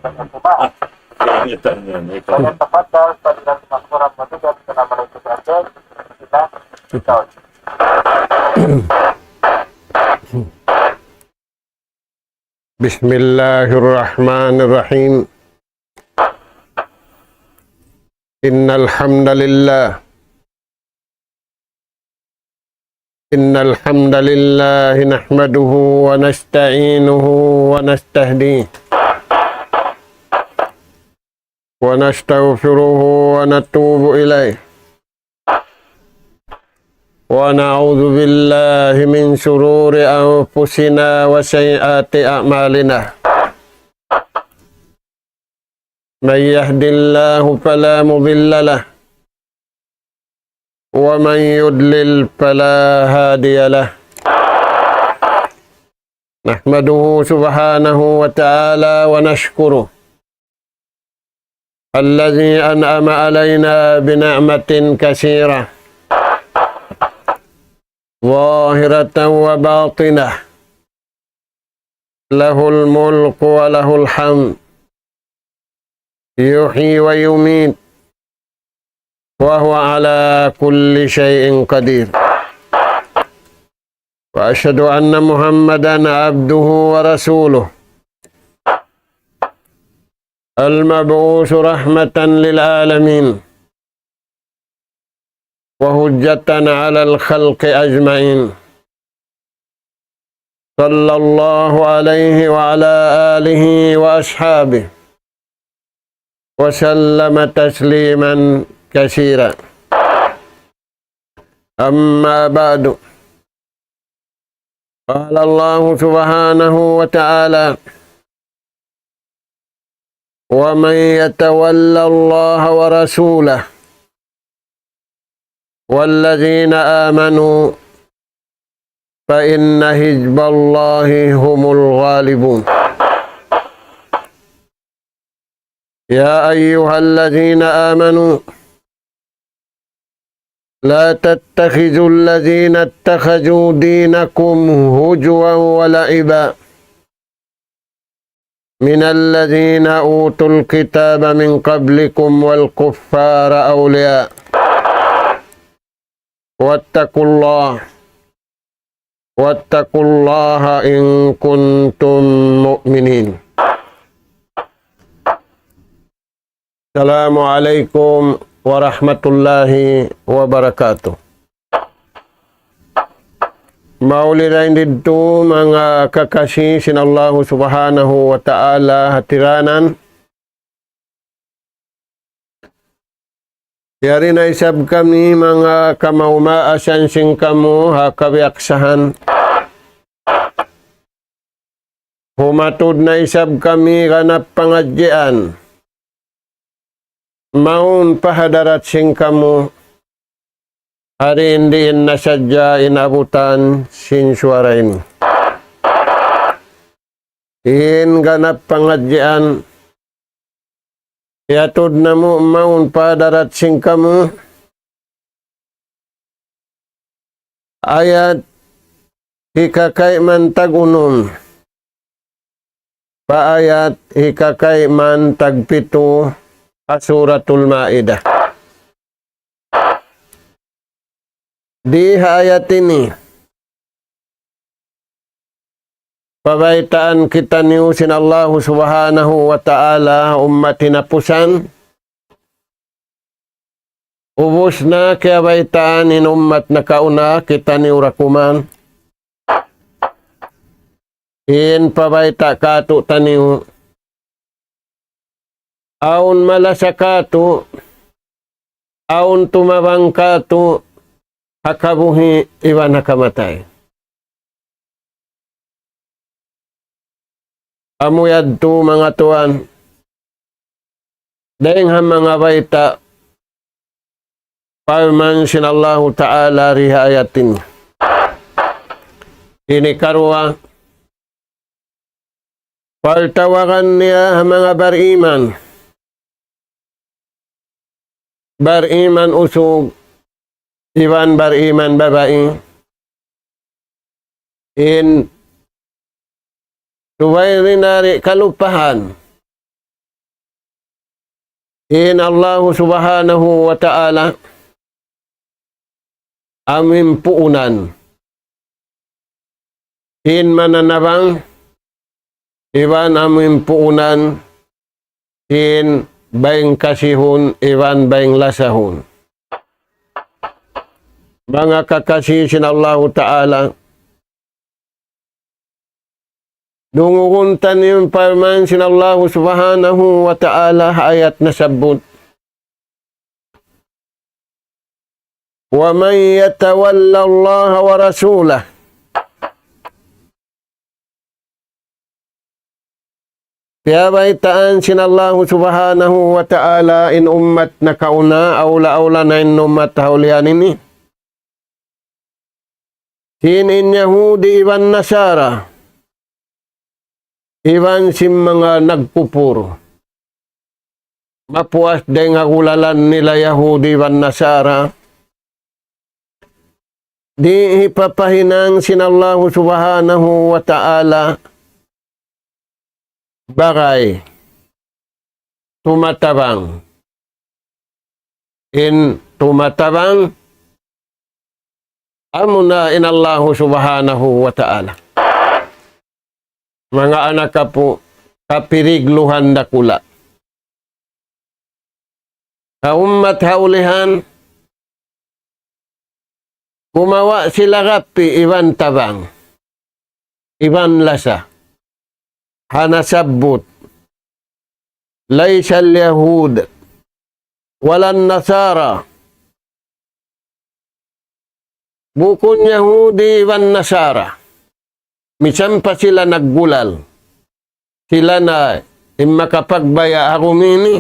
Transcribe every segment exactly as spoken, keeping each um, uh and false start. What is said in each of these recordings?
Ah, ingat niya, ikaw. فليتفضل فضيلة المأمور ممدودا. السلام عليكم ورحمة الله. بسم الله الرحمن الرحيم. إن الحمد لله إن الحمد لله نحمده ونستعينه ونستهديه ونستغفره ونتوب إليه، ونعوذ بالله من شرور أنفسنا وسيئات أعمالنا. من يهد الله فلا مضل له، ومن يضلل فلا هادي له. نحمده سبحانه وتعالى ونشكره الذي أنعم علينا بنعمة كثيرة ظاهرة وباطنة، له الملك وله الحمد، يحيي ويميت، وهو على كل شيء قدير. وأشهد أن محمدا عبده ورسوله، المبعوث رحمة للعالمين وحجة على الخلق أجمعين، صلى الله عليه وعلى آله وأصحابه وسلم تسليما كثيرا. أما بعد، قال الله سبحانه وتعالى: ومن يتول الله ورسوله والذين آمنوا فإن حزب الله هم الغالبون. يا أيها الذين آمنوا لا تتخذوا الذين اتخذوا دينكم هزوا ولعبا من الذين أوتوا الكتاب من قبلكم والكفار أولياء واتقوا الله واتقوا الله إن كنتم مؤمنين. السلام عليكم ورحمة الله وبركاته. Mauli dayn didtu manga kakasi sin Allahu Subhanahu wa Ta'ala hatiranan. Yari na isab kami manga kamaumaasan sin kamu ha kabiyaksahan. Humatud na isab kami ganap pangadjian. Mawn pa hadarat sin kamu, hari in diin na sadja in abutan sin suwara ini. In ganap pangadjian, iyatud namu' mawn pa hadarat sin kamu, ayat hikakayman tag-unum pa ayat hikakayman tagpitu ha Suratul Maidah. Di ha ayat ini, pabaytaan kitaniyu sin Allahu Subhanahu wa Ta'ala ummat hinapusan. Ubus na kiyabaytaan in ummat nakauna, kitaniyu da kuman. In pabayta' kātu'niyu, awn malasa kātu', awn tumabang kātu', ha kabuhi' iban ha kamatay. Amu yadtu manga tuwan, dayng ha manga bayta' parman sin Allahu Ta'ala di ha ayat ini. Ini karuwa, partawagan niya ha manga bariman. Bariman usug iban bariman babai. In subay di' nila kalupahan In Allahu Subhanahu wa Ta'ala amu in puunan sin mananabang, iban amu in puunan sin bayng kasihun, iban bayng lasahun. Manga kakasi sin Allahu Ta'ala, dungugun ta in parman sin Allahu Subhanahu wa Ta'ala ha ayat nasabbut. ومن يتول الله ورسوله. Piyabaytaan sin Allahu Subhanahu wa Ta'ala in ummat nakauna, awla-awla na in ummat ha ulihan ini. Sin in Yahudi iban Nasara, iban sin manga nagkupur. Mapuas dayng ha gulalan nila Yahudi iban Nasara. Di' hipapahinang sin Allahu Subhanahu wa Ta'ala bagay tumatabang. In tumatabang, amuna in Allahu Subhanahu wa Ta'ala. Manga anak apu', kapirigluhan dakula'. Ha ummat ha ulihan, kumawa' sila gapi' iban tabang, iban lasa. Ha nasabbut, ليس اليهود ولا النصارى. Bukun Yahudi iban Nasara. Misan pa sila naggulal. Sila na in makapagbaya' ha agama ini.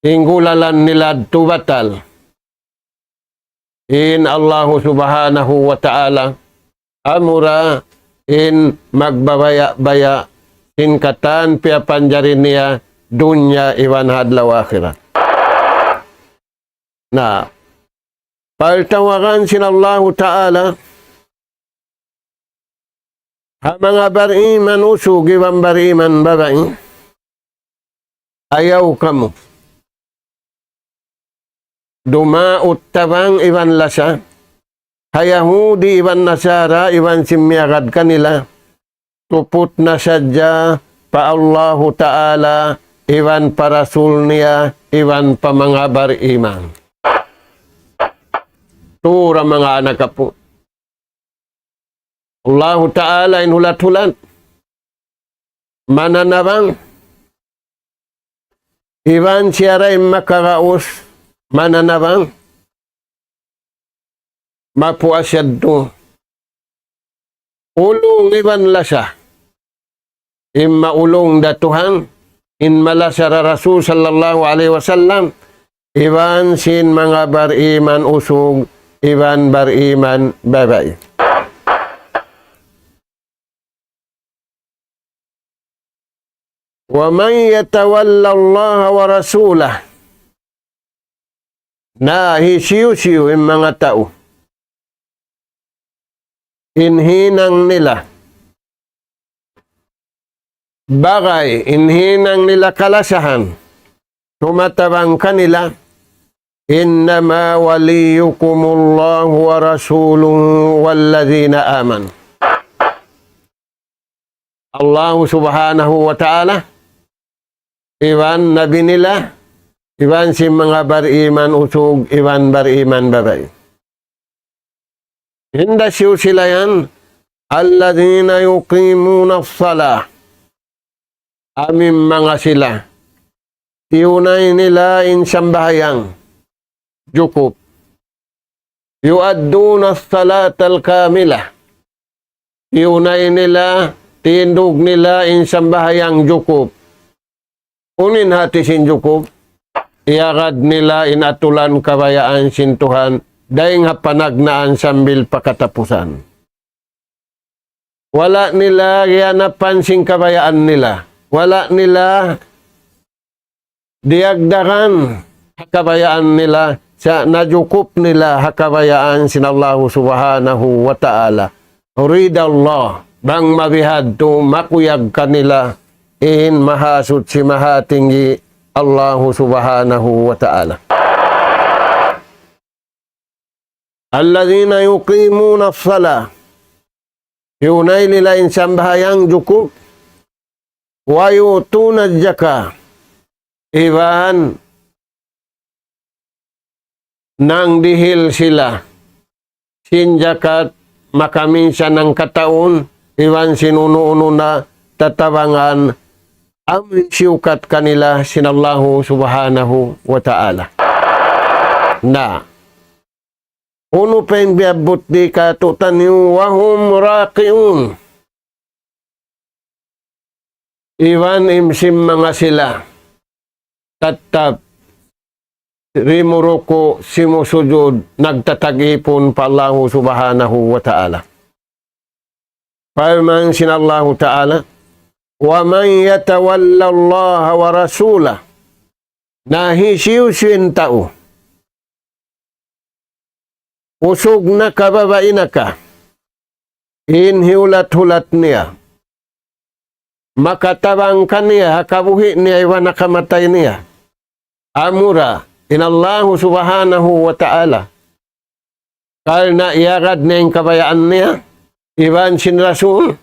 In gulalan nila yadtu batal. In Allahu Subhanahu wa Ta'ala amura in magbabaya'-baya' sin katan piyapanjari niya dunya iban ha adlaw akhirat. Na, partawagan sin Allahu Ta'ala ha manga bariman usug iban bariman babai. Ayaw kamu dumaut tabang iban lasa ha Yahudi iban Nasara iban sin miyagad kanila. Tuput na sadja pa Allahu Ta'ala iban pa Rasul niya iban pa manga bariman. Tura manga anak apu'. Allahu Ta'ala in hulat-hulat. Mananabang. Iban siya ra in makaraus mananabang. Mapuas yadtu. Ulung iban lasa. In maulung da Tuhan, in malasa da Rasul sallallahu alayhi wasallam, iban sin manga bariman usug, iban bariman babai. ومن يتول الله ورسوله. Na hisiyu-siyu in manga tau in hinang nila bagay, in hinang nila kalasahan, tumatabang kanila, إنما وليكم الله ورسوله والذين آمنوا. Allahu Subhanahu wa Ta'ala, iban Nabi nila, iban sin manga bariman usug, iban bariman babai. Hinda siyu sila yan, الذين يقيمون الصلاة. Amu in manga sila tiyunay nila in sambahayang jukup. يؤدون الصلاة الكاملة. Tiyunay nila, tindug nila in sambahayang jukup. Unu in hati sin jukup? Iyagad nila in atulan kabayaan sin Tuhan, dayng ha panagnaan sambil pa katapusan. Wala' nila giyanapan sin kabayaan nila. Wala' nila diyagdagan ha kabayaan nila, sa' najukup nila ha kabayaan sin Allahu Subhanahu wa Ta'ala. Rida Allah, bang mabihadtu makuyag kanila in Mahasuchi Mahatinggi, Allahu Subhanahu wa Ta'ala. الذين يقيمون الصلاة. Hiyunay nila in sambahayang jukup. ويؤتون الزكاة. Iban nangdihil sila sin jakat makaminsan hangkataun, iban sin unu-unu na tatabangan amun siyukat kanila sin Allahu Subhanahu wa Ta'ala. Na, unu pa in biyabbut di katu'taniyu, وهم راكعون. Iban in sin manga sila tattap simuruku', simusujud, nagtatagipun pa Allahu Subhanahu wa Ta'ala. Parman sin Allahu Ta'ala, ومن يتول الله ورسوله. Na hisiyu-siyu in tau, usug na ka, babai na ka, in hiyulat-hulat niya, makatabang kaniya ha kabuhi' niya iban ha kamatay niya, amura in Allahu Subhanahu wa Ta'ala, karna' iyagad niya in kabayaan niya, iban sin Rasul,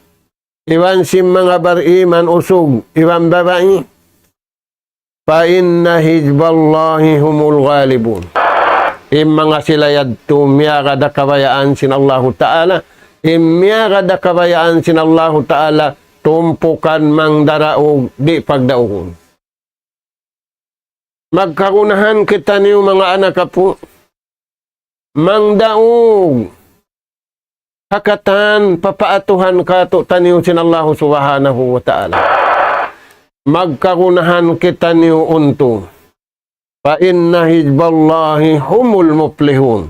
iban sin manga bariman usug iban babai, فإن حزب الله هم الغالبون. In manga sila yadtu miyagad ha kabayaan sin Allahu Ta'ala, in miyagad ha kabayaan sin Allahu Ta'ala, tumpukan mangdaraug di' pagdaugun. Magkagunahan kitaniyu manga anak apu', mangdaug ha katan papaatuhan katu'taniyu sin Allahu Subhanahu wa Ta'ala. Magkagunahan kitaniyu untung. فإن حزب الله هم المفلحون.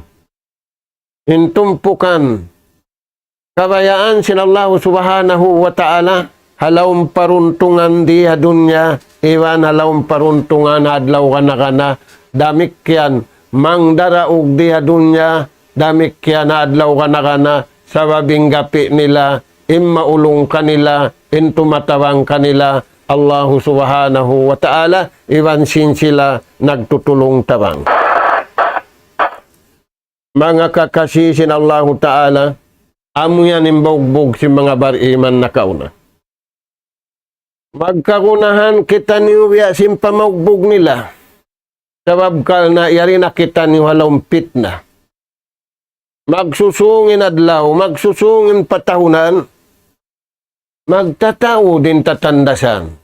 In tumpukan kabayaan sin Allahu Subhanahu wa Ta'ala, ha lawm paruntungan di ha dunya, iban ha lawm paruntungan adlaw gana-gana, damikkiyan mangdaraug di ha dunya, damikkiyan adlaw gana-gana, sabab in gapi' nila, in maulung kanila, in tumatabang kanila, Allahu Subhanahu wa Ta'ala, iban sin sila nagtutulung-tabang. Manga kakasi sin Allahu Ta'ala, amu yan in baugbug sin manga bariman nakauna. Magkagunahan kitaniyu biya' sin pamaugbug nila. Sabab karna' yari na kitaniyu ha lawm pitna. Magsusung in adlaw, magsusung in patahunan, magtataud in tatandasan.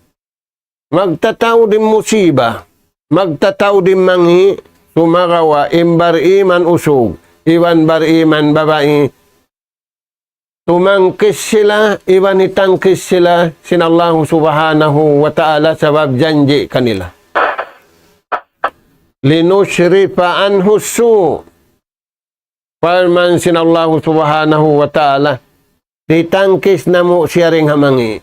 Magtataud in musiba, magtataud in mangi', sumagawa' in bariman usug, iban bariman babai, tumangkis sila, iban hitangkis sila sin Allahu Subhanahu wa Ta'ala sabab janji' kanila. لنصرف عنه السوء. Parman sin Allahu Subhanahu wa Ta'ala, hitangkis namu' siya dayn ha mangi'.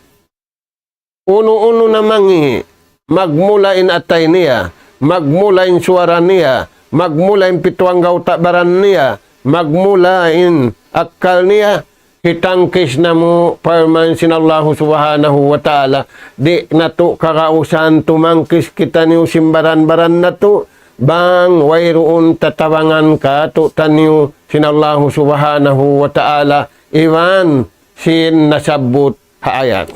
Unu-unu na mangi', magmula in atay niya, magmula in suwara niya, magmula in pitu anggawta' baran niya, magmula in akkal niya, hitangkis namu', parman sin Allahu Subhanahu wa Ta'ala, di' natu' kagausan tumangkis kitaniyu sin baran-baran natu', bang wayruun tatabangan katu'taniyu sin Allahu Subhanahu wa Ta'ala, iban sin nasabbut ha ayat.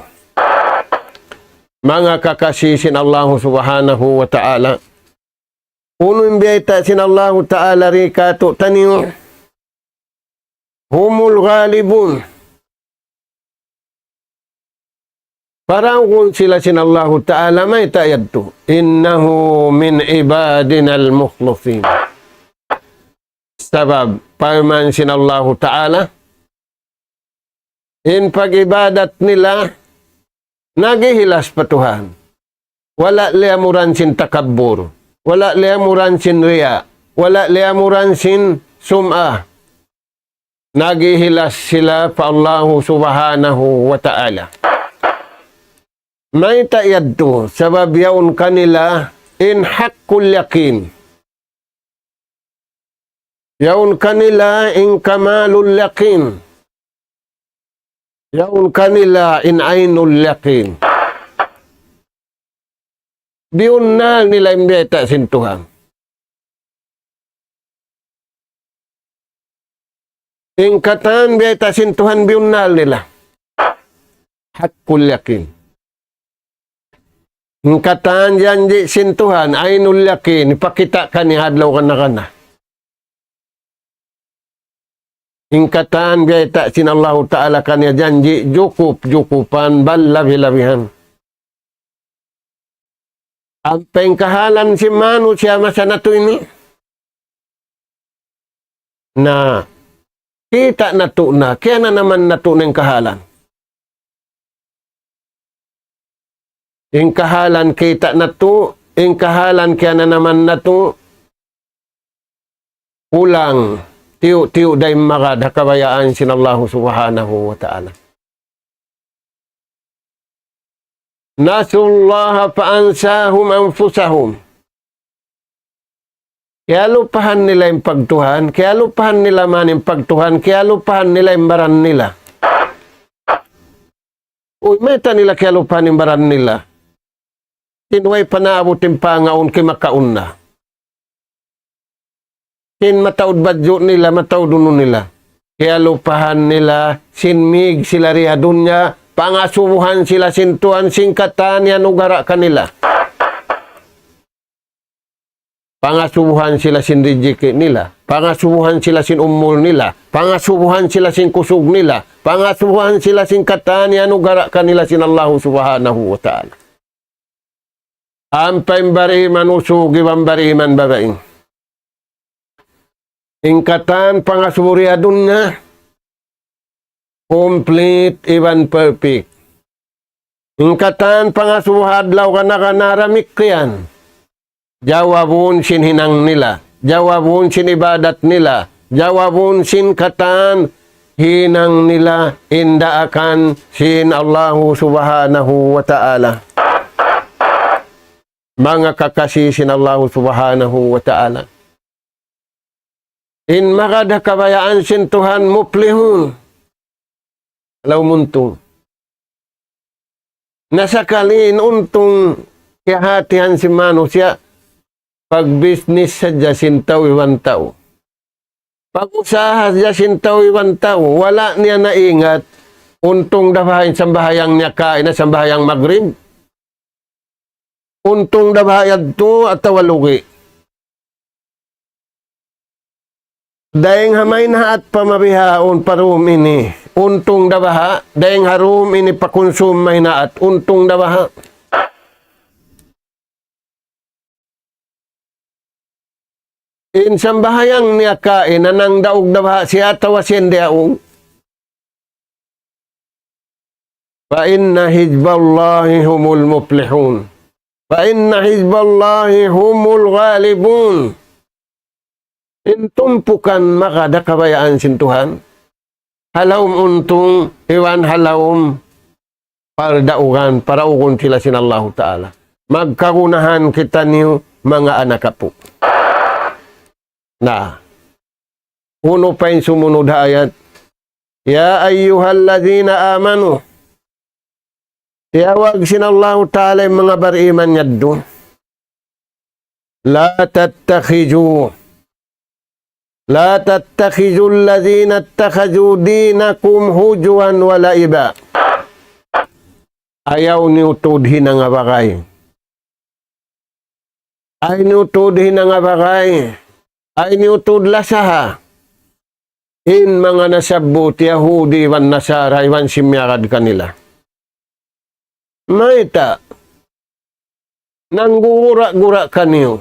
Manga kakasi sin Allahu Subhanahu wa Ta'ala, unu in biyayta' sin Allahu Ta'ala di katu'taniyu, هم الغالبون. Paraugun sila sin Allahu Ta'ala, mayta' yadtu? إنه من عبادنا المخلصين. Sabab, parman sin Allahu Ta'ala, in pag-ibadat nila, nag-ihilas pa Tuhan. Wala' liyamuran sin takabbur. Wala' liyamuran sin riya. Wala' liyamuran sin sum'a. Nag-ihilas sila pa Allahu Subhanahu wa Ta'ala. Mayta' yadtu, sabab yaun kanila in haqqul yaqin. Yaun kanila in kamalul yaqin. Yaun kanila in aynul yaqin. Biyunnal nila in biyayta' sin Tuhan. In katan biyayta' sin Tuhan biyunnal nila. Haqqul yakin. In katan janji' sin Tuhan, aynul yakin, hipakita' kaniya ha adlaw kana-kana. In katan biyayta' sin Allahu Ta'ala kaniya janji', jukup-jukupan, bal labi-labihan. Ampa in kahalan sin manusiya' masa natu' ini. Na, kita' natu' na, kiyananaman natu' na in kahalan. In kahalan kita' natu', in kahalan kiyananaman natu', kulang, tiyu'-tiyu' da in magad ha kabayaan sin Allahu Subhanahu wa Ta'ala. نسوا الله فأنساهم أنفسهم. Kiyalupahan nila in pagtuhan, kiyalupahan nila man in pagtuhan, kiyalupahan nila in baran nila. Uy, mayta' nila kiyalupahan in baran nila? Sin way pa naabut in pangaun kimakaun na. Sin mataud badju' nila, mataud unu nila. Kiyalupahan nila, sin mīg sila di ha dunya, pangasubuhan sila sin Tuhan, sin katan iyanugara' kanila. Pangasubuhan sila sin rijiki' nila, pangasubuhan sila sin umul nila, pangasubuhan sila sin kusug nila, pangasubuhan sila sin katan iyanugara' kanila sin Allahu Subhanahu wa Ta'ala. Ampa in bariman usug iban bariman babai. In katan pangasubu di ha dunya, complete iban perfect. In katan pangasubu ha adlaw kana-kana damikkiyan. Jawabun sin hinang nila, jawabun sin ibadat nila, jawabun sin katan hinang nila in daakan sin Allahu Subhanahu wa Ta'ala. Manga kakasi sin Allahu Subhanahu wa Ta'ala. In magad ha kabayaan sin Tuhan muflihun. Laung untung. Na sakali in untung kiyahatihan sin manusiya', pagbisnis sadja sin tau iban tau. Pag-usaha sadja sin tau iban tau, wala' niya naingat, untung da baha' in sambahayang niya kaina sambahayang magrib. Untung da baha' yadtu atawa lugi'. Dayng ha maynaat pa mabihaun pa dum ini, untung da baha', dayng ha dum ini pa kunsum maynaat, untung da baha'. In sambahayang niya kaina nangdaug da baha' siya atawa siya in diyaug. فإن حزب الله هم المفلحون. فإن حزب الله هم الغالبون. In tumpukan magad ha kabayaan sin Tuhan, ha lawm untung, iban ha lawm pardaugan, paraugun sila sin Allahu Ta'ala. Magkagunahan kitaniyu manga anak apu'. Na, unu pa in sumunud ha ayat? يا أيها الذين آمنوا. Tiyawag sin Allahu Ta'ala in manga bariman yadtu. لا تتخذوا، لا تتخذوا الذين اتخذوا دينكم هزوا ولعبا. Ayaw niyu tuud hinanga bagay. Ayaw niyu tuud hinanga bagay. Ayaw niyu tuud lasaha in manga nasabbut Yahudi iban Nasara iban sin miyagad kanila. Mayta'? Nanggugura-gura kaniyu.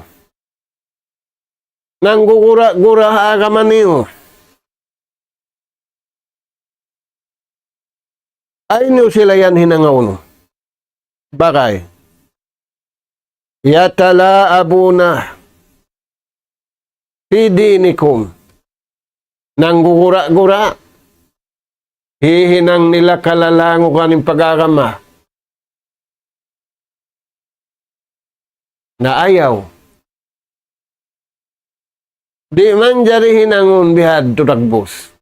Nanggugura-gura ha agama niyu. Ayaw niyu sila yan hinanga unu bagay. يتلاعبون في دينكم. Nanggugura-gura. Hihinang nila kalalangugan in pag-agama. Na ayaw. Di' manjari hinangun bihadtu dagbus.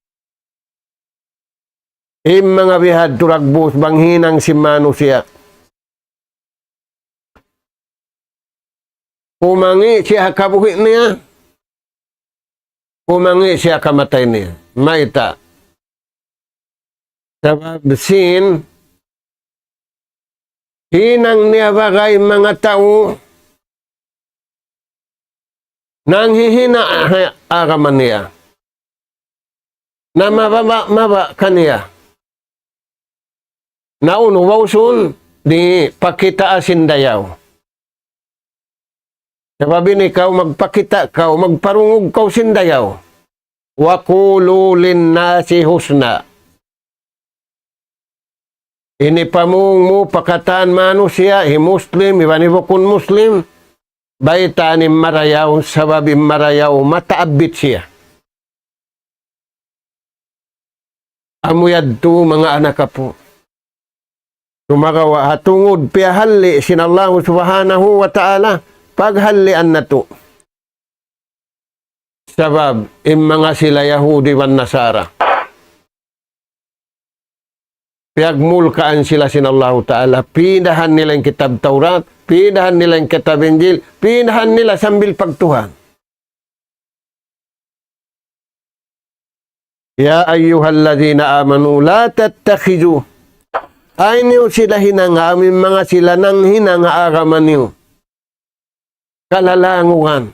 In manga bihadtu dagbus bang hinang sin manusiya'. Kumangi' siya ha kabuhi' niya, kumangi' siya ha kamatay niya. Mayta'? Sabab sin hinang niya bagay manga tau nanghihina ha agama niya. Na mababa'-maba' kaniya. Na unu ba usun di' pakitaa sin dayaw. Sabab ini kaw magpakita' kaw, magparungug kaw sin dayaw. وقولوا للناس حسنا. Ini pamung mu pa katan manusiya', hi Muslim, iban hi bukun Muslim, baytaan in marayaw, sabab in marayaw, mataabbit siya. Amu yadtu manga anak apu'. Sumagawa' ha tungud piyahalli' sin Allahu Subhanahu wa Ta'ala, paghallian natu'. Sabab, in manga sila Yahudi iban Nasara. Piyagmulkaan sila sin Allahu Ta'ala, pīdahan nila in kitab Tawrat, pīdahan nila in kitab Injil, pīdahan nila sambil pagtuhan. يا أيها الذين آمنوا لا تتخذوا. Ayaw niyu sila hinanga, amu in manga sila nanghinang ha agama niyu. Kalalangugan.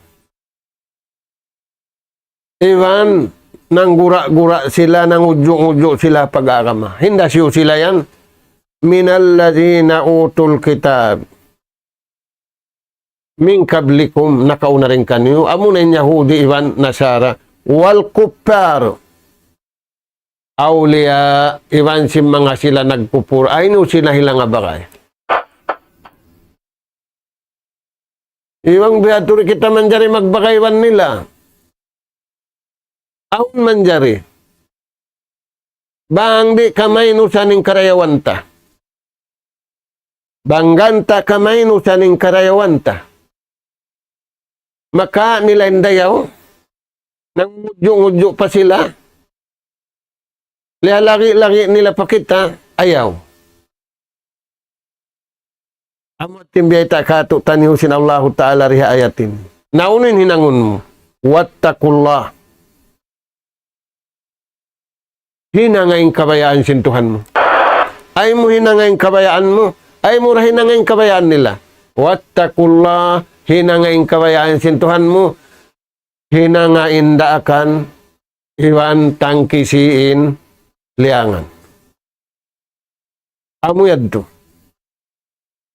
Iban nanggura-gura sila, nangudju'-ngudju' sila pag-agama. Hinda siyu sila yan. من الذين أوتوا الكتاب من قبلكم, nakauna dayn kaniyu, amuna in Yahudi iban Nasara, والكفار أولياء, iban sin manga sila nagkupur, ayaw niyu sila hinanga bagay. Iban biya' tuud kita manjari magbagay iban nila. Awn manjari. Bang di' kamainusan in karayawan ta. Bang ganta' kamainusan in karayawan ta. Maka nila in dayaw, nangudju'-ngudju' pa sila, lagi-lagi nila pa kita, ayaw. Amu yadtu in biyayta' kātu'niyu sin Allahu Ta'ala di ha ayat ini. Na unu in hinangun mu? واتقوا الله. Hinanga in kabayaan sin Tuhan mu. Ayaw mu hinanga in kabayaan mu. Ayaw mu da hinanga in kabayaan nila. واتقوا الله, hinanga in kabayaan sin Tuhan mu. Hinanga in daakan, iban tangkisi in liyangan. Amu yadtu.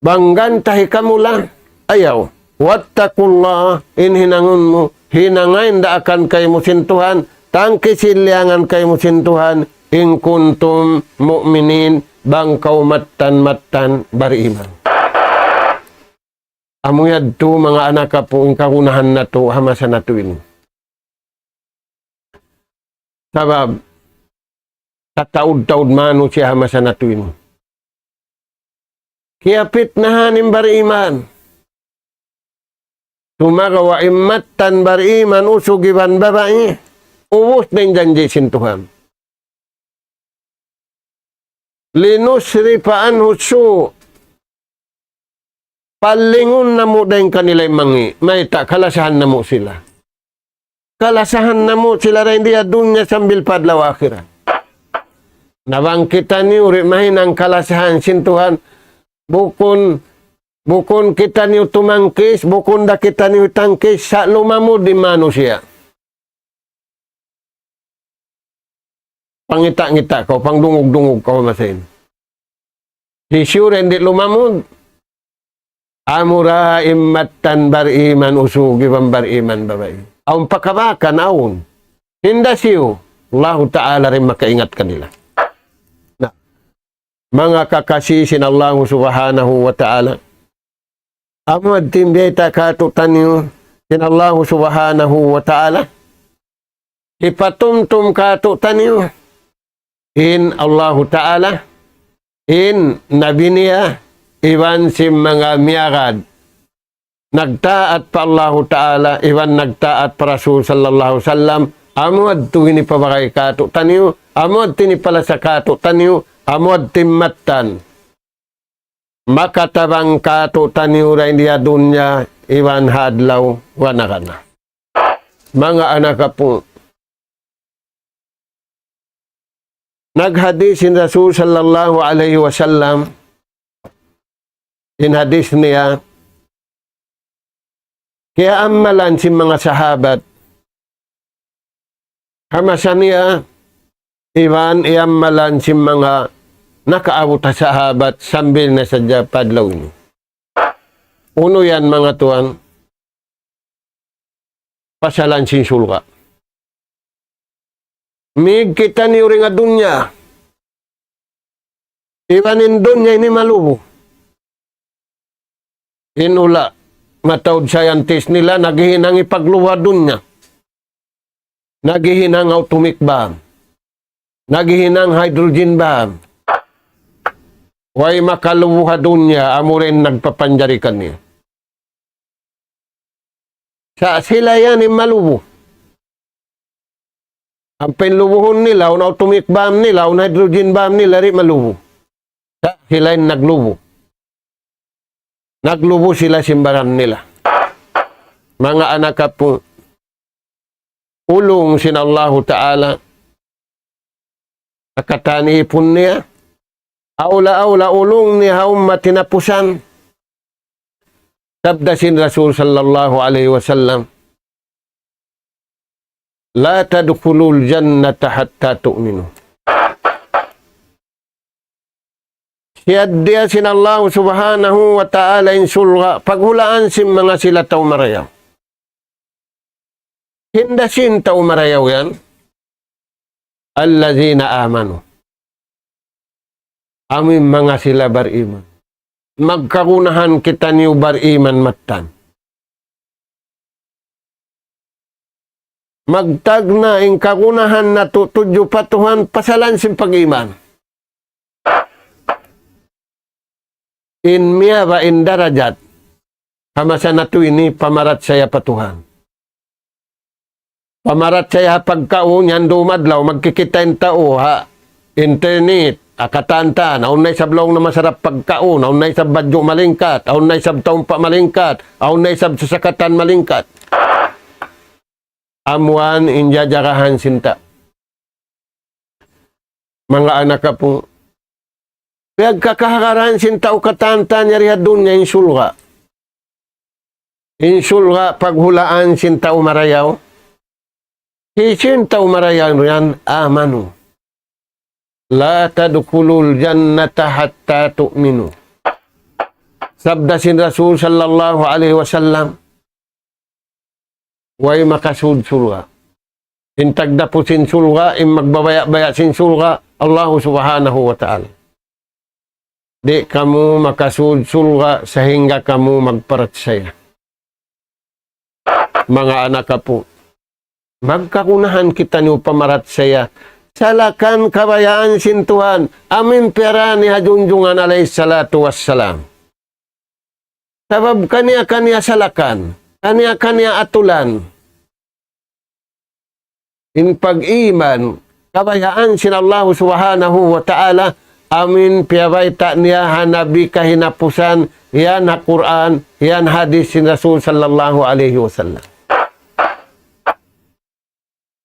Bang ganta' hi kamu la, ayaw. واتقوا الله, in hinangun mu, hinanga in daakan kaymu sin Tuhan, tangkisi in liyangan kaymu sin Tuhan, إن كنتم مؤمنين, bang kaw mattan-mattan bariman. Amu yadtu manga anak apu' in kagunahan natu' ha masa natu' ini. Sabab, tataud-taud manusiya' ha masa natu' ini. Kiyapitnahan in bariman. Sumagawa' in mattan bariman usug iban babai, ubus na in janji' sin Tuhan. لنصرف عنه السوء. Palingun namu' dayn kanila in mangi'. Mayta', kalasahan namu' sila. Kalasahan namu' sila dayn di ha dunya sambil pa adlaw akhirat. Na bang kitaniyu di' mahinang kalasahan sin Tuhan, bukun, bukun kitaniyu tumangkis, bukun da kitaniyu tangkis, sa' lumamud in manusiya'. Pangita'-ngita' kaw, pangdungug-dungug kaw masa ini. Hisiyu da in di' lumamud? Amura in mattan bariman usug iban bariman babai. Awn pa kabakan, awn. Hinda siyu, Allahu Ta'ala da in makaingat kanila. Na, manga kakasi sin Allahu Subhanahu wa Ta'ala. Amu yadtu in biyayta' kātu'niyu sin Allahu Subhanahu wa Ta'ala. Hipatumtum kātu'niyu in Allahu Ta'ala, in Nabi niya, iban sin manga miyagad. Nagtaat pa Allahu Ta'ala, iban nagtaat pa Rasul sallallahu alayhi wasallam, amu yadtu in hipabagay kātu'niyu, amu yadtu in hipalasa kātu'niyu, amu yadtu in mattan. makatabang kātu'niyu dayn di ha dunya iban ha adlaw wa nakana. Manga anak apu'. Naghadis in Rasul sallallahu alayhi wasallam, in hadis niya, kiyaamalan sin manga sahabat, ha masa niya, iban iyamalan sin manga nakaabut ha sahabat sambil na sadja pa adlaw ini. Unu yan, manga tuwan? Pasalan sin surga'. Mīg kitaniyu dayn ha dunya. Iban in dunya ini malubu. In hula', mataud scientist nila, naghihinang hipaglubu ha dunya. Naghihinang atomic bomb. Naghihinang hydrogen bomb. Way makalubu ha dunya, amura in nagpapanjari kaniya. Sa' sila yan in malubu. Ampa in lubuhun nila, awn atomic bomb nila, awn hydrogen bomb nila, di' malubu. Sa' sila in naglubu. Naglubu sila sin baran nila. Manga anak apu', ulung sin Allahu Ta'ala, ha katan ipun niya, awla-awla ulung niya ha ummat hinapusan. Sabda sin Rasul sallallahu alayhi wasallam, لا تدخلوا الجنة حتى تؤمنوا. Siyaddiya sin Allah subhanahu wa ta'ala in surga', paghulaan sin manga sila tau marayaw. Hinda sin tau marayaw yan? الذين آمنوا. Amu in manga sila bariman. Magkagunahan kitaniyu bariman mattan. Magtagna' in kagunahan natu' tudju pa Tuhan pasalan sin pag-iman. In miyababa' in darajat, ha masa natu' ini pamarachaya pa Tuhan. Pamarachaya ha pagkaun, yan dumadlaw, magkikita' in tau ha internet, ha katan-katan, awn na isab laung na masarap pagkaun, awn na isab badju' malingkat, awn na isab taumpa' malingkat, awn na isab sasakatan malingkat. Amuan in jajagahan sin tau. Manga anak apu'. Piyagkakahagaran sin tau katan-katan yari ha dunya in surga'. In surga' paghulaan sin tau marayaw. Hisiyu in tau marayaw yan? آمنوا. لا تدخلوا الجنة حتى تؤمنوا. Sabda sin Rasul sallallahu alayhi wasallam, way makasud surga'. In tagdapu sin surga', in magbabaya'-baya' sin surga', Allahu subhanahu wa ta'ala. Di' kamu makasud surga' sahingga kamu magparachaya. Manga anak apu', magkagunahan kitaniyu pamarachaya. Salakan kabayaan sin Tuhan, amu in piyarā niya ha junjungan alayhi salatu wassalam. Sabab kaniya-kaniya salakan, kaniya-kaniya atulan. In pag-iman, kabayaan sin Allah subhanahu wa ta'ala, amu in piyabayta' niya ha Nabi kahinapusan, yan ha Qur'an, yan hadith sin Rasul sallallahu alayhi wasallam.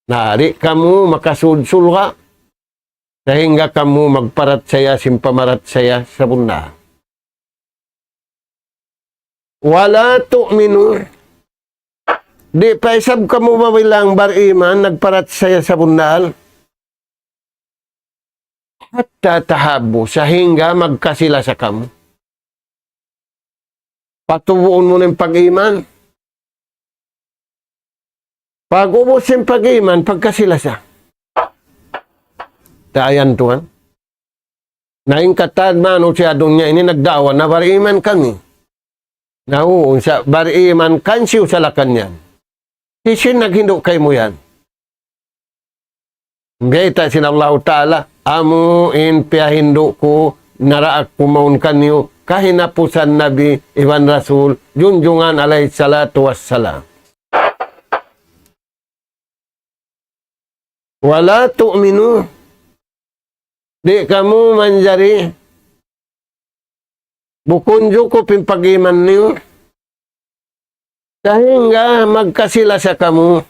Na, di' kamu makasud surga', sahingga kamu magparachaya sin pamarachaya sabunnal. ولا تؤمنوا. Di' pa isab kamu mabilang bariman, nagparachaya sabunnal. حتى تحابوا, sahingga magkasi-lasa kamu. Patubuun mu na in pag-iman. Pag-ubus sin pag-iman, pagkasi-lasa. Dayan tuwan. Na in katan manusiya' ha dunya ini nagdaawa na bariman kami. Na uu, sa' bariman kansiyu salakan yan. Hisiyu in naghindu' kaymu yan? Bayta' sin Allahu Ta'ala, amu in piyahindu' ku naraak ku mawn kaniyu, kahinapusan Nabi iban Rasul, junjungan alayhi salatu wassalam. ولا تؤمنوا. Di' kamu manjari Bukun jukup in pag-iman niyu. Sahingga magkasi-lasa kamu.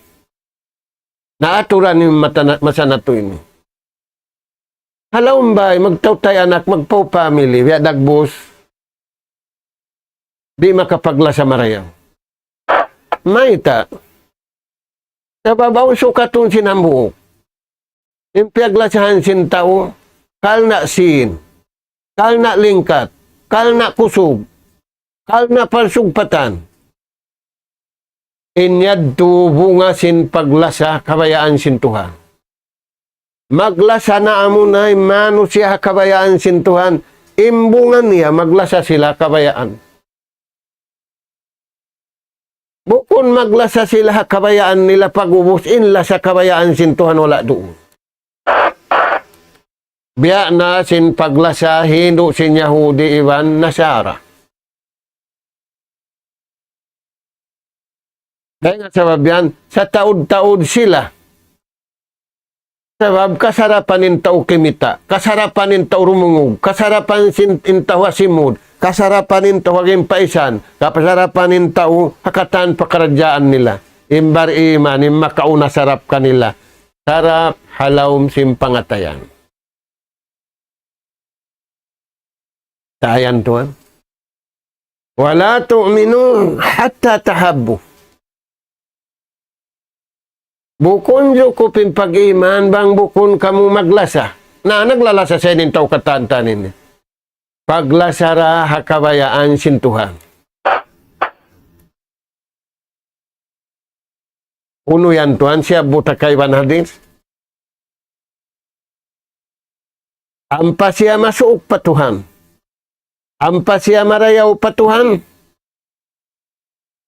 Na aturan in mata na, masa natu' ini. Halaum bay, magtautay anak, magpau family, biya' dagbus. Di' makapaglasa marayaw. Mayta'? Sabab awn sukatun sin hambuuk. In piyaglasahan sin tau, karna' sīn, karna' lingkat, karna' kusug, karna' parsugpatan. In yadtu bunga sin paglasa kabayaan sin Tuhan. Maglasa na amuna in manusiya' ha kabayaan sin Tuhan, in bunga niya maglasa sila kabayaan. Bukun maglasa sila ha kabayaan nila, pag'ubus in lasa kabayaan sin Tuhan wala' duun. Biya' na sin paglasa hindu' sin Yahudi iban Nasara. Dayn ha sabab yan, sataud-taud sila. Sabab kasarapan in tau kimita', kasarapan in tau rumungug, kasarapan sin, in tau ha simud, kasarapan in tau ha gimpaisan, kasarapan in tau ha katan pakaradjaan nila. In bar-iman, in makauna sarap kanila, sarap ha lawm sin pangatayan. Tayan tuwan. ولا تؤمنوا حتى تحابوا. Bukun jukup in pag-iman bang bukun kamu maglasa. Na, naglalasa sa in tau katan-katan ini. Paglasa ra ha kabayaan sin Tuhan. Unu yan tuwan, siyabbut ha kaibanan hadith. Ampa siya masuuk pa Tuhan. Ampa siya marayaw pa Tuhan.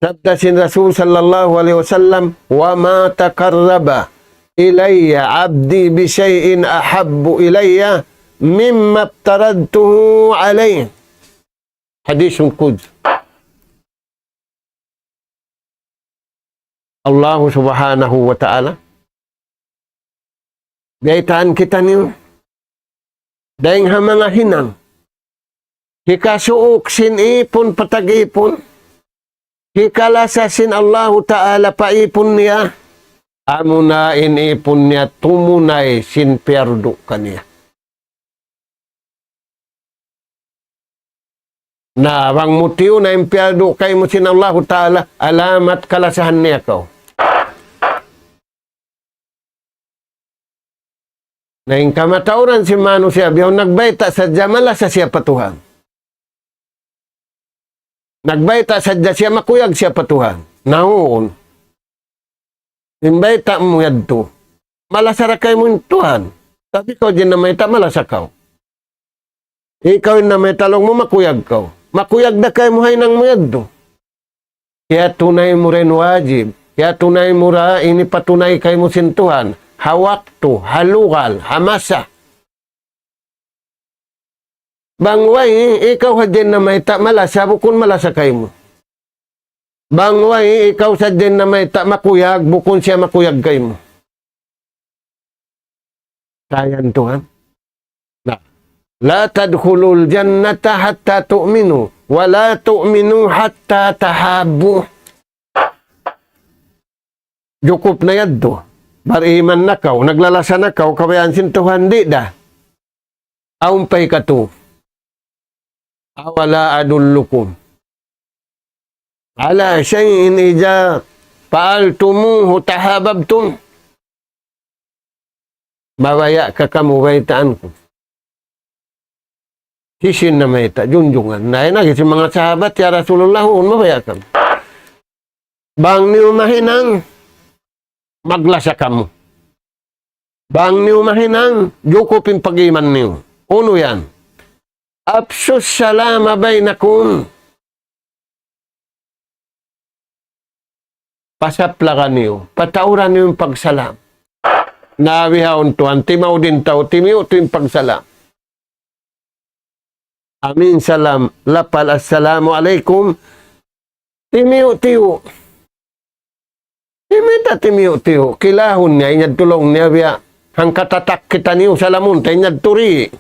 Sabda sin Rasul sallallahu alayhi wasallam, وما تقرب إلي عبدي بشيء أحب إلي مما افترضته عليه. Hadithun qudsi. Allahu subhanahu wa ta'ala. Biyaytaan kitaniyu. Dayng ha manga hinang. Hikasuuk sin ipun pa tag-ipun. Hikalasa sin Allahu ta'ala pa ipun niya. Amuna in ipun niya tumunay sin piyardu kaniya. Na, bang mu tiyunay in piyardu kaymu sin Allahu ta'ala, alamat kalasahan niya kaw. Na in kamatauran sin manusiya', bihaun nagbayta' sadja malasa siya pa Tuhan. Nagbayta' sadja siya, makuyag siya pa Tuhan. Na unu in bayta' mu yadtu? Malasa ra kaymu in Tuhan. Sabab ikaw in namayta', malasa kaw. Ikaw in namayta', laung mu makuyag kaw. Makuyag da kaymu ha hinang mu yadtu. Kiyatunay mu ra in wajib. Kiyatunay mu ra in hipatunay kaymu sin Tuhan. Ha waktu, ha lugal, ha masa. Bang way, ikaw sadja in namayta', malasa, bukun malasa kaymu. Bang way, ikaw sadja in namayta', makuyag, bukun siya makuyag kaymu. Tayan tuwan. Na, لا تدخلوا الجنة حتى تؤمنوا ولا تؤمنوا حتى تحابوا. Jukup na yadtu. Bar-iman na kaw, naglalasa na kaw, kabayaan sin Tuhan, di' da. Awn pa hikatu. أولا أدلكم على شيء إذا فعلتموه تحاببتم. Mabaya' ka kamu baytaan ku? Hisiyu in namayta', junjungan. Na, in agi sin manga sahabat, "Ya Rasulullah, huun, mabaya' kami." Bang niyu mahinang, maglasa kamu. Bang niyu mahinang, jukup in pag-iman niyu. Unu yan? أفشوا السلام بينكم. Pasaplagan niyu, patauran niyu in pagsalam. Na bihaun tuwan, timaud in tau, timiyu'-tiyu' in pagsalam. Amin salam, lapal assalamu alaykum. Timiyu'-tiyu'. Di' mayta' timiyu'-tiyu'. Kilahun niya, in yadtu laung niya biya' hangka tatak kitaniyu salamun ta, in yadtu di'.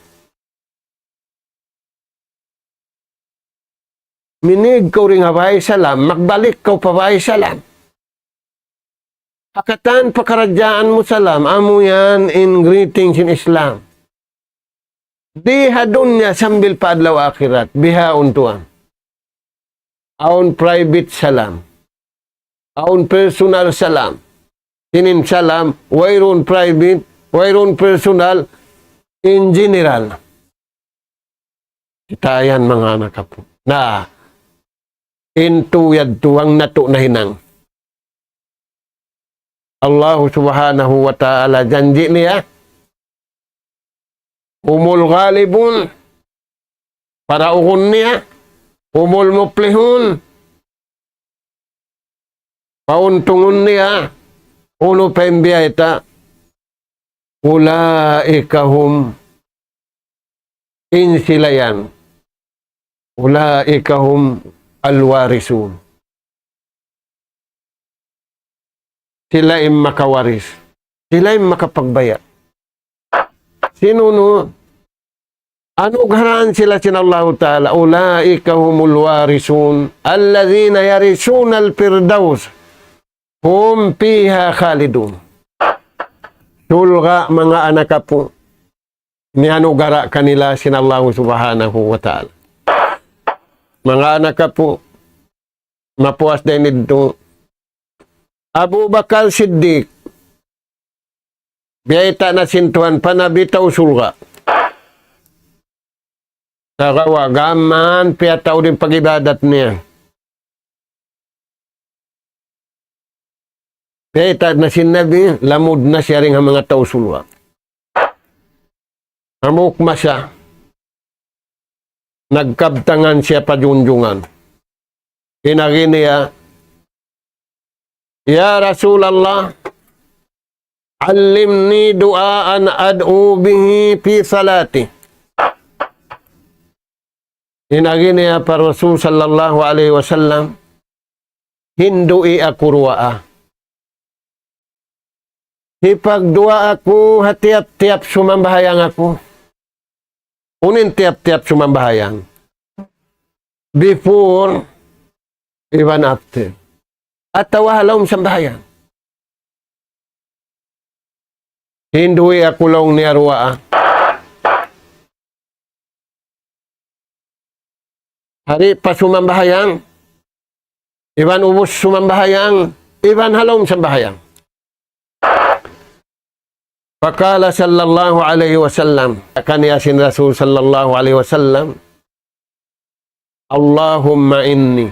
Minīg kaw dayn ha bāy salam, magbalik kaw pa bāy salam. Ha katan pakaradjaan mu salam, amu yan in greeting sin Islam. Di ha dunya sambil pa adlaw akhirat, bihaun tuwan. Awn private salam. Awn personal salam. Sin in salam, wayruun private, wayruun personal, in general. Kita yan manga anak apu'. Na, in tuyad tuwang natu' nahinang. Allahu Subhanahu wa Ta'ala janji' niya, هم الغالبون, paraugun niya, هم المفلحون, pauntungun niya, unu pa in biyayta', أولئك هم, in sila yan, أولئك هم الوارثون. Sila in makawaris. Sila in makapagbaya'. Sin unu, anugarahan sila sin Allahu Ta'ala, أولئك هم الوارثون الذين يرثون الفردوس هم فيها خالدون. Surga' manga anak apu', niyanugara' kanila sin Allahu Subhanahu wa Ta'ala. Manga anak apu', mapuas dayn didtu. Abu Bakar Siddiq, biyayta' na sin Tuhan pa Nabi tau surga'. Sagawa' gām piyataud in pag-ibadat niya. Biyayta' na sin Nabi, lamud na siya dayn ha manga tau surga'. Hambuuk masa, nagkabtangan siya pa junjungan. In agi niya, يا رسول الله، علمني دعاء أدعو به في صلاتي. In agi niya pa Rasul sallallahu alayhi wasallam, hindu'i aku duwaa. Hipagduwaa aku ha tiyap-tiyap sumambahayang aku. Unu in tiyap-tiyap sumambahayang? Before, iban after. Atawa ha lawm sambahayang. Hindu'i aku laung niya duwaa. Hari pa sumambahayang, iban ubus sumambahayang, iban ha lawm sambahayang. فقال صلى الله عليه وسلم, laung niya sin Rasul sallallahu alayhi wasallam, اللهم إني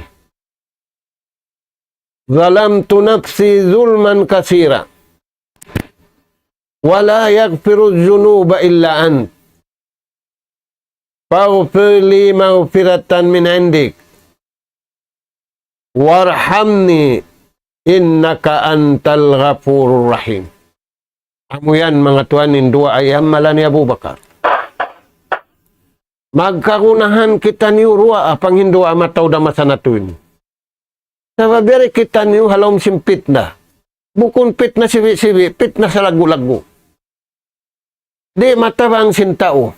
ظلمت نفسي ظلما كثيرا ولا يغفر الذنوب إلا أنت فاغفر لي مغفرة من عندك وارحمني إنك أنت الغفور الرحيم. Amu yan, manga tuwan, in duwaa hi Abu Bakar. Magkagunahan kitaniyu duwaa, panghinduwaa mataud ha masa natu' ini. Sabab yari kitaniyu ha lawm sin pitna. Bukun pitna sibi'-sibi', pitna salaggu'-laggu'. Di' matabang sin tau.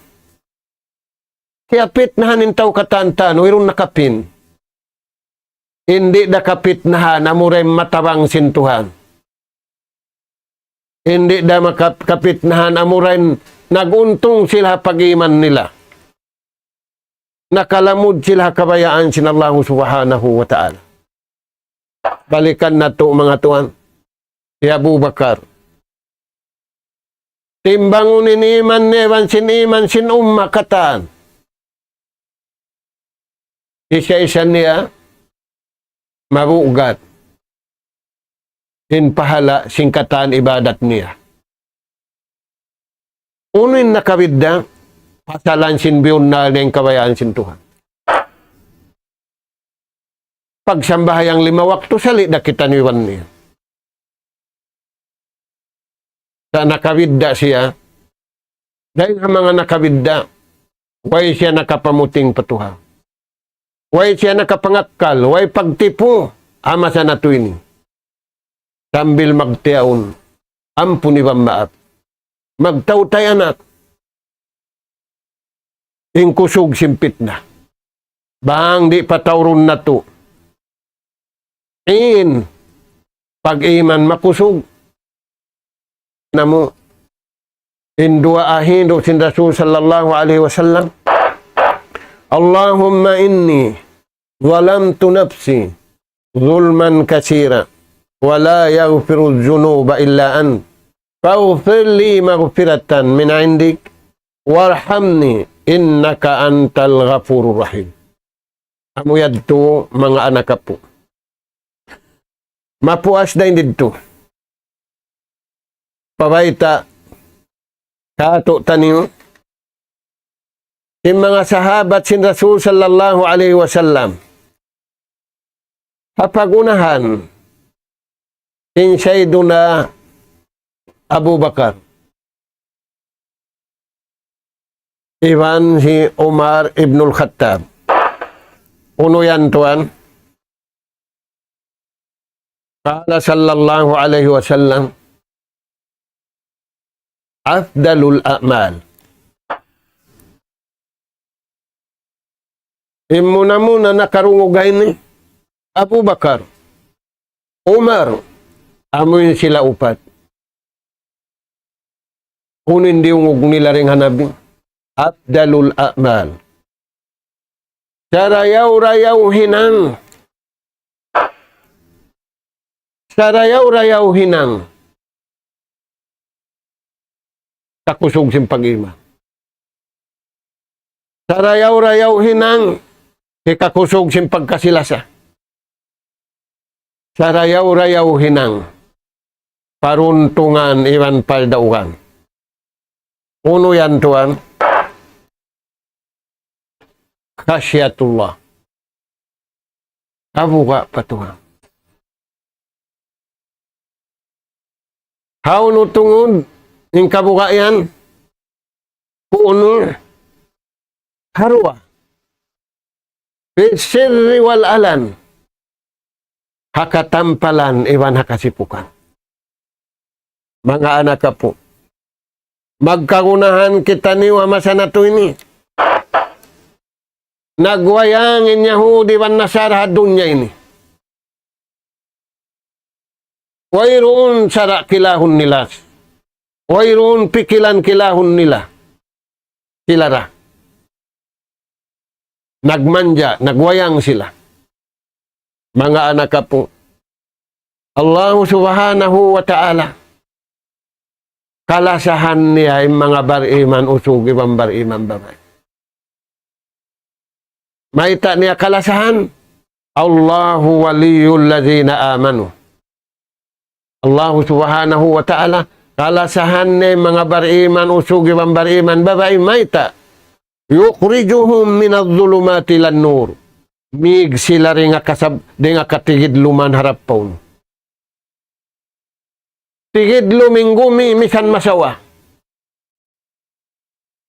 Kiyapitnahan in tau katan-katan, wayruun nakapin. In di' da kapitnahan, amura in matabang sin Tuhan. In di' da makap-, kapitnahan, amura in nag-untung sila ha pag-iman nila. Nakalamud sila ha kabayaan sin Allahu Subhanahu wa Ta'ala. Balikan natu', manga tuwan. Hi Abu Bakar. Timbangun in iman niya iban sin iman sin umma katan. Isa-isa niya mabugat in pahala' sin katan ibadat niya. Unu in nakabidda', pasalan sin biyunnal niya in kabayaan sin Tuhan. Pagsambahayang lima waktu, sali' da kitaniyu iban niya. Sa' nakabidda' siya, dayn ha manga nakabidda', way siya nakapamuting pa Tuhan. Way siya nakapangakkal, way pagtipu, ha masa natu' ini. Sambil magtiyaun, ampun iban maap. Magtautay anak. In kusug sin pitna. Bang di' pataurun natu' in pag-iman makusug. Namu' in duwaa hindu' sin Rasul sallallahu alayhi wasallam, اللهم إني ظلمت نفسي ظلما كثيرا ولا يغفر الذنوب إلا أنت فاغفر لي مغفرة من عندك وارحمني إنك أنت الغفور الرحيم. Amu yadtu manga anak apu'. Mapuas dayn didtu. Pabayta' kātu'niyu in manga sahabat sin Rasul sallallahu alayhi wasallam. Ha pag-unahan in Sayyiduna Abu Bakar iban hi Umar ibnul Khattab. Unu yan tuwan? قال صلى الله عليه وسلم: أفضل الأعمال. In muna-muna nakarungug ha ini, Abu Bakar, Umar, amu in sila upat. Unu in diyungug nila dayn ha Nabi? أفضل الأعمال. Sarayaw-rayaw hinang. Sarayaw-rayaw hinang. Kakusug sin pag-iman. Sarayaw-rayaw hinang. Hikakusug sin pagkasi-lasa. Sarayaw-rayaw hinang. Paruntungan iban pardaugan. Unu yan tuwan? خشية الله. Kabuga' pa Tuhan. Hawnu tungud in kabuga' yan? Kunu haruwa. في السر والعلن. Ha katampalan iban ha kasipukan. Manga anak apu'. Magkagunahan kitaniyu ha masa natu' ini. Nagwayang in Yahudi iban Nasara ha dunya ini. Wayruun sara' kilahun nila. Wayruun pikilan kilahun nila. Sila ra. Nagmanja, nagwayang sila. Manga anak apu'. Allahu Subhanahu wa Ta'ala. Kalasahan niya in manga bariman usug iban bariman babai. Mayta' niya kalasahan? الله ولي الذين آمنوا. Allahu Subhanahu wa Ta'ala, kalasahan niya in manga bariman usug iban bariman babai mayta'. يخرجهم من الظلمات إلى النور. Mīg sila dayn ha kasab-, dayn ha katigidluman harap pa unu. Tigidlum in gumi misan masawa.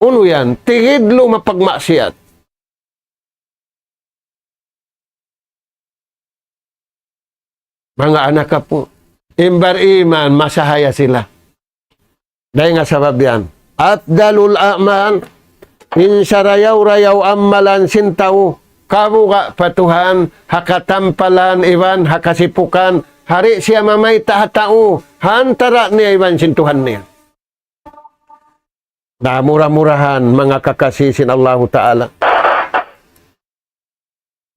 Unu yan? Tigidlum ha pagmaksiyat. Manga anak apu', in bariman masahaya sila. Dayn ha sabab yan. أفضل الأعمال, in sarayaw-rayaw amalan sin tau, kabuga' pa Tuhan, ha katampalan iban ha kasipukan, di' siya mamayta' ha tau, ha antara' niya iban sin Tuhan niya. Na mura-murahan manga kakasi sin Allahu Ta'ala.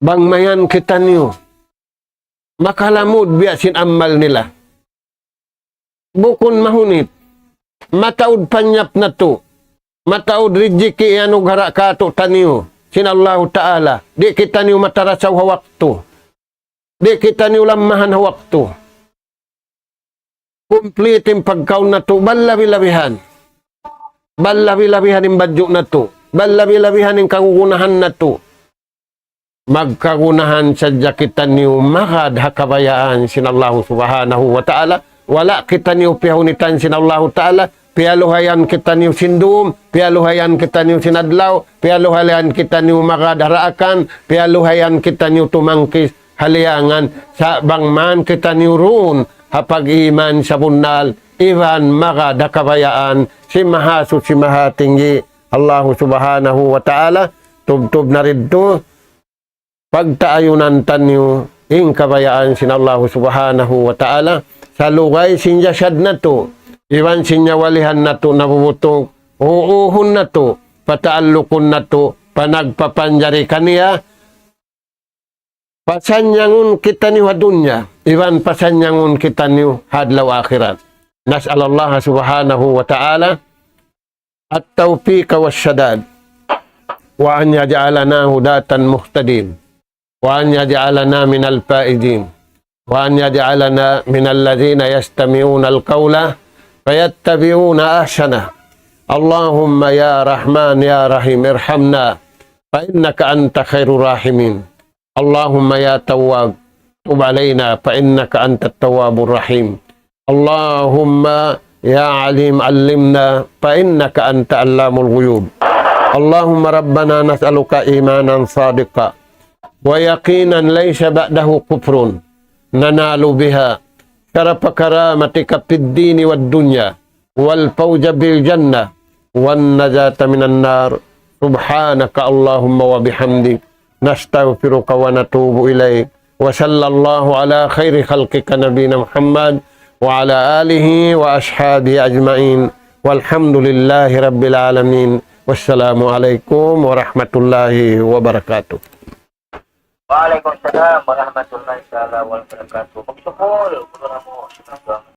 Bang mayan kitaniyu makalamud biya' sin amal nila. Bukun mahunit. Mataud panyap natu'. Mataud rijiki' iyanugara' kātu'niyu sin Allahu Ta'ala. Di' kitaniyu matarasaw ha waktu. Di' kitaniyu lammahan ha waktu. Kumplit in pagkaun natu', bal labi-labihan. Bal labi-labihan in badju' natu'. Bal labi-labihan in kagunahan natu'. Magkagunahan sadja kitaniyu magad ha kabayaan sin Allahu Subhanahu wa Ta'ala. Wala' kitaniyu piyahunitan sin Allahu Ta'ala. Piyaluhayan kitaniyu sin dum, piyaluhayan kitaniyu sin adlaw, piyaluhayan kitaniyu magad ha daakan, piyaluhayan kitaniyu tumangkis ha liyangan, sa' bang man kitaniyu duun ha pag-iman sabunnal, iban magad ha kabayaan sin Mahasuchi Mahatinggi, Allahu Subhanahu wa Ta'ala. Tubtub na didtu, pagtaayunan taniyu in kabayaan sin Allahu Subhanahu wa Ta'ala, salugay sin jasad natu', iban sin nyawalihan natu' nabubutung, uuhun natu', pataallukun natu', panagpapanjari kaniya, pasanyangun kitaniyu ha dunya, iban pasanyangun kitaniyu ha adlaw akhirat. نسأل الله سبحانه وتعالى التوفيق والسداد، وأن يجعلنا هداة مهتدين، وأن يجعلنا من الفائزين، وأن يجعلنا من الذين يستمعون القول فيتبعون أحسنه. اللهم يا رحمن يا رحيم ارحمنا فإنك أنت خير الراحمين. اللهم يا تواب تب علينا فإنك أنت التواب الرحيم. اللهم يا عليم علمنا فإنك أنت علام الغيوب. اللهم ربنا نسألك إيمانا صادقا ويقينا ليس بعده كفر ننال بها شرف كرامتك في الدين والدنيا والفوز بالجنة والنجاة من النار. سبحانك اللهم وبحمدك، نستغفرك ونتوب إليك. وصلى الله على خير خلقك نبينا محمد وعلى آله وأصحابه أجمعين. والحمد لله رب العالمين. والسلام عليكم ورحمة الله وبركاته. Waalaikumsalam warahmatullahi taala wabarakatuh. Magsukul, guru namu',